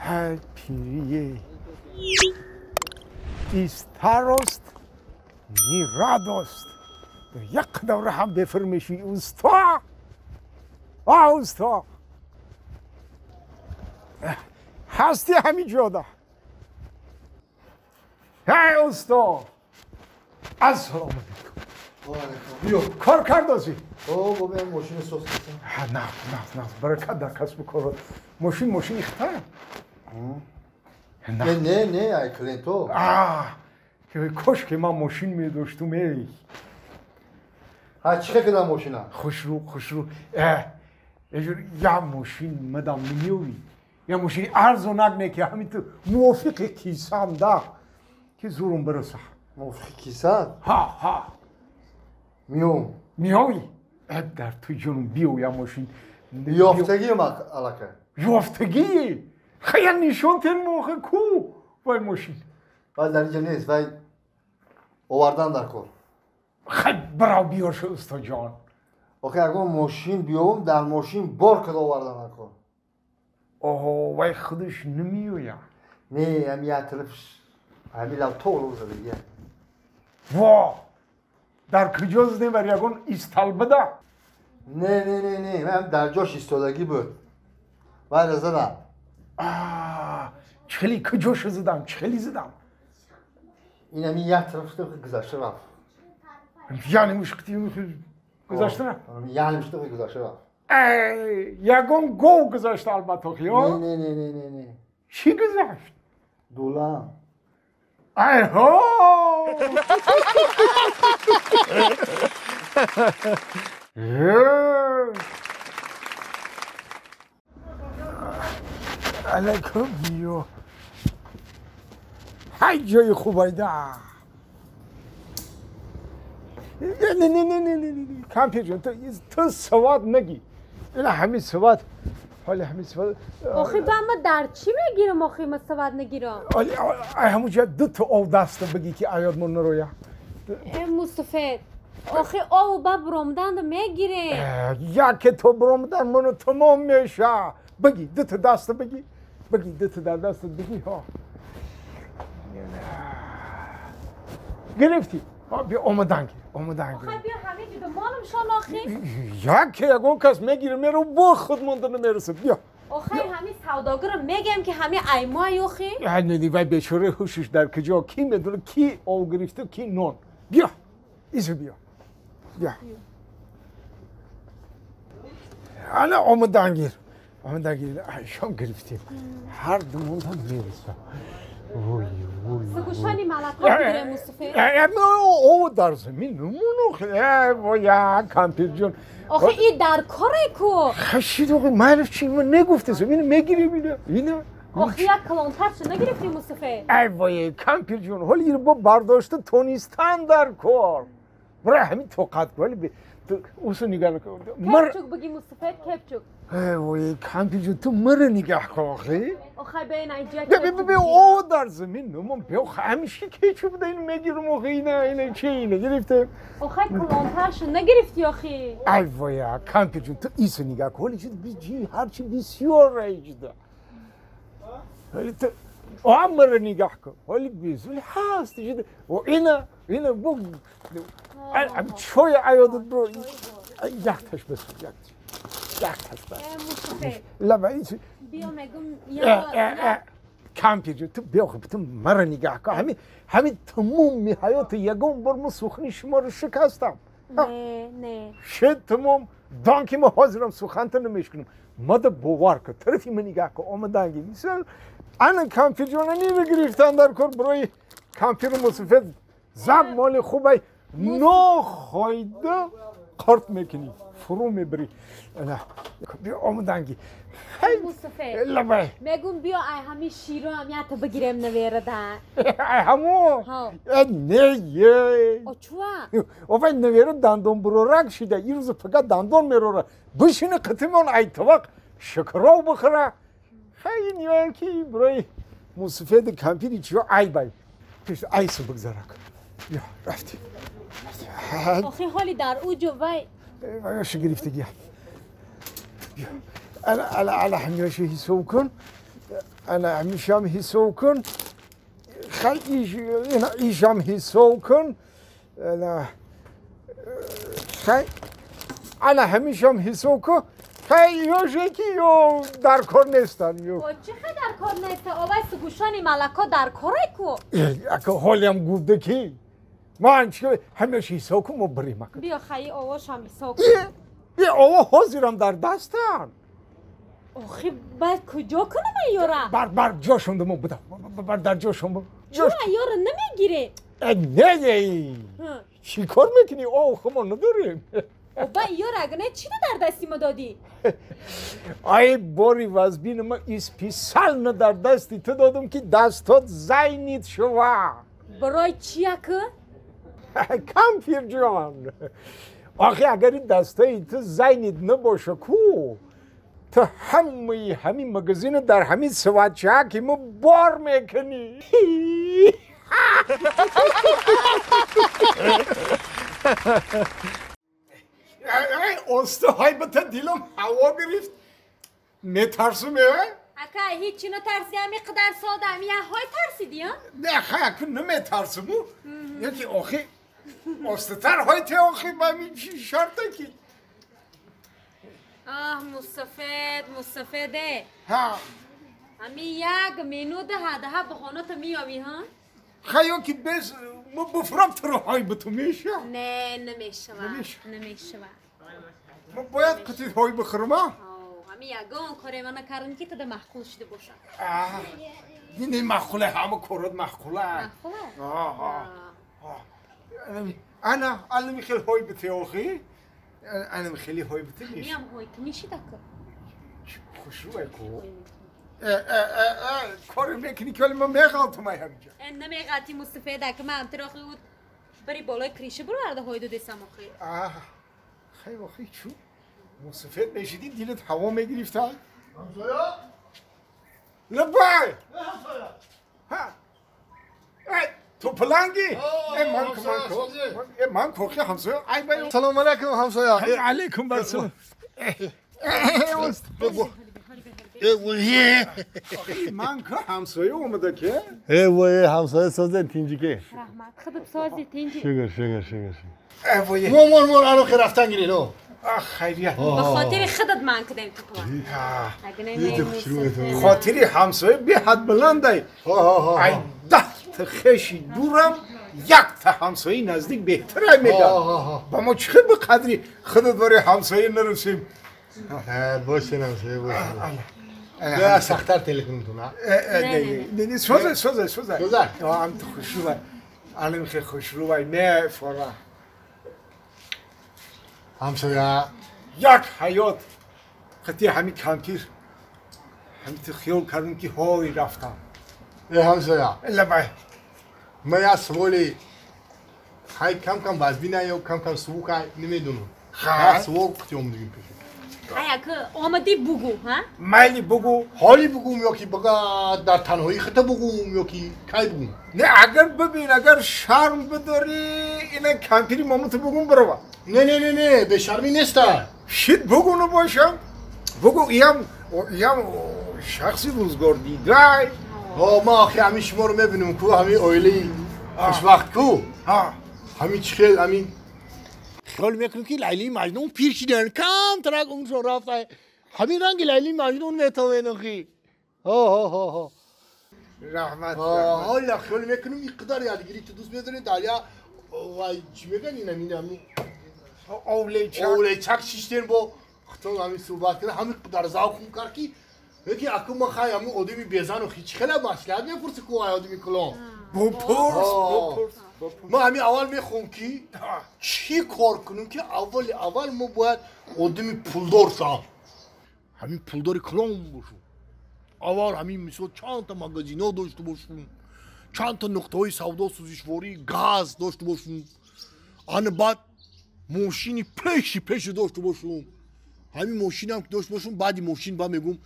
Ҳай пирие. И старост, ни радост. Як давра ҳам бефир мешӣ усто. А усто. Ҳасти ҳамин ҷода. Ҳай усто. Ассалому алайкум. Биё. Кор кардозӣ? О, бобо, ман мошина соз кардам. Ҳа, нағз, нағз, нағз. Баракат дар касбу корот. Мошин мошини хита? Не, не, не, ай клиенто. А, кош ки ман мошин медоштум, эй. Ҳа, чӣ кардам мошина? Хушрӯ, хушрӯ. Эжур я мошин мадам намеёвӣ. Я мошини арзонак не ки ҳамин ту мувофиқи кисам да ки зурум бираса. Мувофиқи кисат? Ҳа, ҳа. Миём. Миёвӣ? Дар ту ҷонум биё я мошин. Ёфтагиам аллакай. Ёфтагӣ? Хая нишон тен мохе ку вай мошин. Вай дар инҷа нест, вай овардан дар кор. Хай бирав биёрша устоҷон. Охи ягон мошин биёвам, дар мошин бор када овардан дар кор. Оҳо, вай худаш намеояд. Не, ҳами як тарафш ҳами лав толу задагия. Во! Дар куҷо задем бар ягон исталбада? Не, не, не, не, ман дар ҷош истодагӣ буд. Вайра задам. Чӣ хели куҷоша задам, чӣ хели задам? Ин ҳами як тараф гузашта рафт. Яъне мушкити гузашта рафт? Яъне мушкити гузашта рафт. Ягон гов гузашта албатта, ё? Не, не, не, не, не. Чӣ гузашт? Дулам. Айҳо! Алайкум биё. Ҳай ҷои хубайда. Не, не, не, не, не, не, кампир ҷон, ту савод нагӣ. Ина ҳамин савод, ҳоли ҳамин савод. Охи ба ма дар чӣ мегирам, охи ма савод нагирам? Ҳоли ай ҳамунҷа ду то ов даста бигӣ ки аёдмон нароя. Э, мусафед, охи ов ба бромданда мегирем. Яке то бромдан ману тамом меша. Бигӣ, ду то даста бигӣ. Бигӣ, ду то дар дастат бигӣ, ҳо. Гирифтӣ? Биё омадан гир, омадан гир. Охи биё ҳамин ҷудо монам шон охи. Яке ягон кас мегирӣ меро бо худ монда намерасад. Биё. Охи ҳамин савдогарро мегӯям ки ҳамин аймой охи. Не, вай бечора ҳушаш дар куҷо, ки медона ки ов гирифту ки нон. Биё, изу биё. Биё. Ана омадан гир. Омадан гир. Шом гирифтем. Ҳар думондан мерасад. Вой, вой. Сагушани малако бигирем мусафед. О, дар замин намон охи. Воя, кампир ҷон. Охи и дар коре ку. Хашид охи, майлиф чи ма негуфтесам. Ина мегирем ина. Ина. Охи як калонтар чӣ нагирифтӣ мусафед? Ай воя, кампир ҷон, ҳоли ина бо бардошта тонистан дар кор. Бира ҳамин тоқат кун. Ҳоли усу нигаҳ кун. Кепчук бигӣ мусафед, кепчук. Ай воя, кампир ҷон, ту мара нигаҳ кун охи. Охи бе ина иҷа Бе, бе, о, дар замин намон биё, ҳамиша кечуп буда ину мегирам охи, ина, ина чи ина гирифтем. Охи калонтар шо нагирифтӣ охи. Ай воя, кампир ҷон, ту ису нигаҳ кун. Ҳоли чиз биҷи, ҳарчи бисёр раиҷда. Ҳоли ту мара нигаҳ кун. Ҳоли бис, ҳоли ҳаст иҷда. О, ина, ина бу чой аёдат бро. Якташ бас, якташ. Якташ бас. Лаба ис. Биё мегум я. Кампир ҷон, ту биё хуб, ту мара нигаҳ кун. Ҳамин ҳамин тамоми ҳаёти ягон бор ма сухани шуморо шикастам. Не, не. Шед тамом, дон ки ма ҳозирам суханта намешкунам. Мада бовар кун, тарафи ма нигаҳ кун, омадан гир. Ана кампир ҷона нива гирифтан дар кор барои кампиру мусафед заб моли хубай нохойда қорт мекунӣ, фурӯ мебарӣ. Биё омадан гир. Мусафед. Лабай. Мегум биё ай ҳамин широам ята бигирем наверада. Ай ҳамо? Не, е. О чуа? Овай навера дандон бурорак шида, ирӯза фақат дандон мерора. Бишина қитимон ай тавақ шакаров бихӯра. Хай ниёям ки барои мусафеди кампири чиё айбай. Пеш айсу бигзарак. Биё, рафтем. Охи ҳоли дар ӯ ҷо вай. Вайоша гирифтагия. Биё. Ала ала ала ҳамёша ҳисоб кун. ана ҳамишам ҳисоб кун, хай ишам ҳисоб кун, хай ана ҳамишам ҳисоб кун, хай ёше ки ё дар кор нестанд. Чӣ хай дар кор неста? Овай сугӯшони малако дар корай ку. Ака ҳолиам гуфта ки ман чӣ ҳамеш ҳисоб кун, мо бирем. Ака биё хаи овошам ҳисоб кун. И ово ҳозирам дар дастанд. Охи баъд куҷо кунам ёра? Бар ҷошон мо будам, бар дар ҷошон. Чӯ ёра намегирӣ? Не, не, чӣ кор мекунӣ? Ов хумо надорем. Оба ёра агар чӣ дар дасти мо додӣ? Ай бори вазбин ма исписально дар дасти ту додам ки дастот зайнит шува. Барои чӣ ака? Кампир ҷон, охи агар ин дастаи ту зайнит набоша ку, ту ҳамаи ҳамин магазина дар ҳамин саватчаки мо бор мекунӣ. Оста ҳайбата дилам ҳаво гирифт. Метарсум э? Ака ҳеҷ натарси, ҳами қадар сода ҳами яҳҳой тарсидӣ? Не, хай аку наметарсуму. Яки охи остатар ҳой те охи ба ми шарта ки. Аҳ, мусафед, мусафеде. Ҳа. Ҳами як минута ҳадаҳа баҳоната меёбӣ, ҳа? Хай ки без мо буфрам туро ҳой буту меша? Не, намешава. Намешава. Мо бояд қити ҳой бихӯрма? Ҳами ягон коре ман накардам ки тада маъқул шуда бошад. Не, маъқуле, ҳама корот маъқула. Маъқула? Ана, ана михел ҳой бите охи? Ана хеле ҳой бите меш. Ҳамиам ҳой ки мешида ку. Хушрӯе ку. Кори мекунӣ ки вале ман меғалтам ай ҳаминҷа. Намеғалти мустафеда ки ман тирохи уд бари болои криша бироварда ҳой додесам охи. Хай охи чу? Мусафед мешидӣ дилат ҳаво мегирифта? Ҳамсоя? Лабай! Ҳамсоя! Ҳа! Ту паланги? Ман кохи ҳамсоя. Ай бай. Салом алайкум ҳамсоя. Алайкум ассалом. Ман ка ҳамсоя омада ки? Э вой ҳамсоя созен тинҷике. Раҳмат. Худат сози тинҷи. Шукр, шукр, шукр. Э вой. Мон мон мон ано ки рафтан гирин о. Ах хайрият. Ба хотири худат ман кардем ту паланг. Хотири ҳамсоя беҳад баландай. Ай даҳ та хеши дурам як та ҳамсояи наздик беҳтарай мегӯяд. Ба мо чӣ ба қадри худат барои ҳамсоя нарасем? Бошен ҳамсоя бошен. Не, сахтар телефонтон, а? Не, не, соза, соза, соза. Соза? Ам ту хушрӯвай. Алим хе хушрӯвай, не фора. Ҳамсоя. Як ҳаёт қати ҳами кампир ҳами ту хиёл кардам ки ҳой рафтам. Э ҳамсоя. Лабай. Ман як суоле хай кам-кам вазбина ё кам-кам сувукай намедонам. Як суол қити омадагим пеши. Ай ака омадӣ бугӯ, ҳа? Майли бугӯ. Ҳоли бугӯм ё ки бага дар танҳоӣ хита бугӯм ё ки кай бугӯм? Не, агар бибин, агар шарм бидорӣ, ина кампири момуту бугӯм бирова. Не, не, не, не, бешармӣ неста. Шит бугӯну бошам. Бугӯ иям шахси рӯзгор дидай. Ман охи ҳамин шуморо мебинам ку, ҳамин оилаи хушбахт ку. Ҳамин чӣ хел ҳамин хиёл мекунем ки Лайлии Маҷнун пир шидан, камтарак умршон рафта. Ҳамин ранги Лайлии Маҷнун метавен охи. Ҳо. Раҳмат. Ҳола хиёл мекунем ин қадар ядгирӣ ту дӯст медорӣ дар я вай чӣ мегӯянд ин ҳамин ҳамин овлечак. Овлечак шиштен бо худтон ҳамин суҳбат карда, ҳамин қадар завқум кард ки лекин аку ман хай ҳамин одами безану хи чӣ хела маслиҳат мепурсӣ ку ай одами кулон. Бупурс, бупурс. Ман ҳамин аввал мехоҳам ки чӣ кор кунем ки аввали аввал мо бояд одами пулдор шавам. Ҳамин пулдори кулон бошам. Аввал ҳамин мисол чандта магазино дошта бошам, чандта нуқтаҳои савдо сӯзишворӣ газ дошта бошам, ана баъд мошини пеши пеши дошта бошам. Ҳамин мошинам ки дошта бошам, баъди мошин ба мегӯм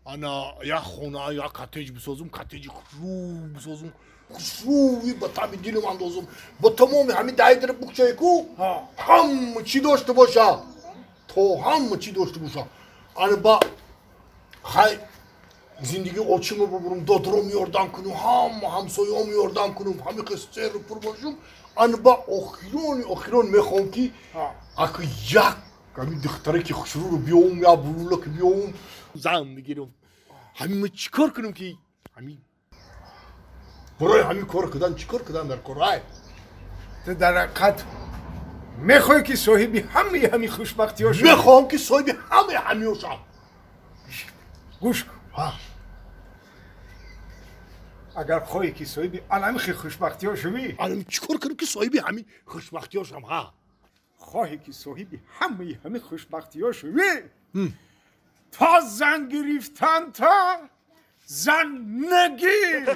ана як хона, як коттеҷ бисозум, коттеҷи хушрӯ бисозум, хушрӯи ба таби дилам андозум, ба тамоми ҳамин даи дара букчае ку ҳама чӣ дошта боша, то ҳама чӣ дошта боша. Ана ба хай Зиндагии очимо бубурам, додром ёрдам кунам, ҳама ҳамсояом ёрдам кунам, ҳами серу пур бошум. Ана ба охирони охирон мехоҳам ки аку як ҳамин духтаре ки хушрӯро биёвум, я булула ки биёвум, зан бигирам. Ҳамин ма чӣ кор кунам ки ҳамин барои ҳамин кор кардан чӣ кор кардан дар кор? Ай ту дар ҳақиқат мехоҳӣ ки соҳиби ҳамаи ҳамин хушбахтиҳо шавӣ? Мехоҳам ки соҳиби ҳамаи ҳамиҳо шавам. Гӯш кун, агар хоҳӣ ки соҳиби анамихи хушбахтиҳо шавӣ, анами чӣ кор кунам ки соҳиби ҳамин хушбахтиҳо шавам? Ҳа, хоҳӣ ки соҳиби ҳамаи ҳамин хушбахтиҳо шавӣ, то зан гирифтан та зан нагир.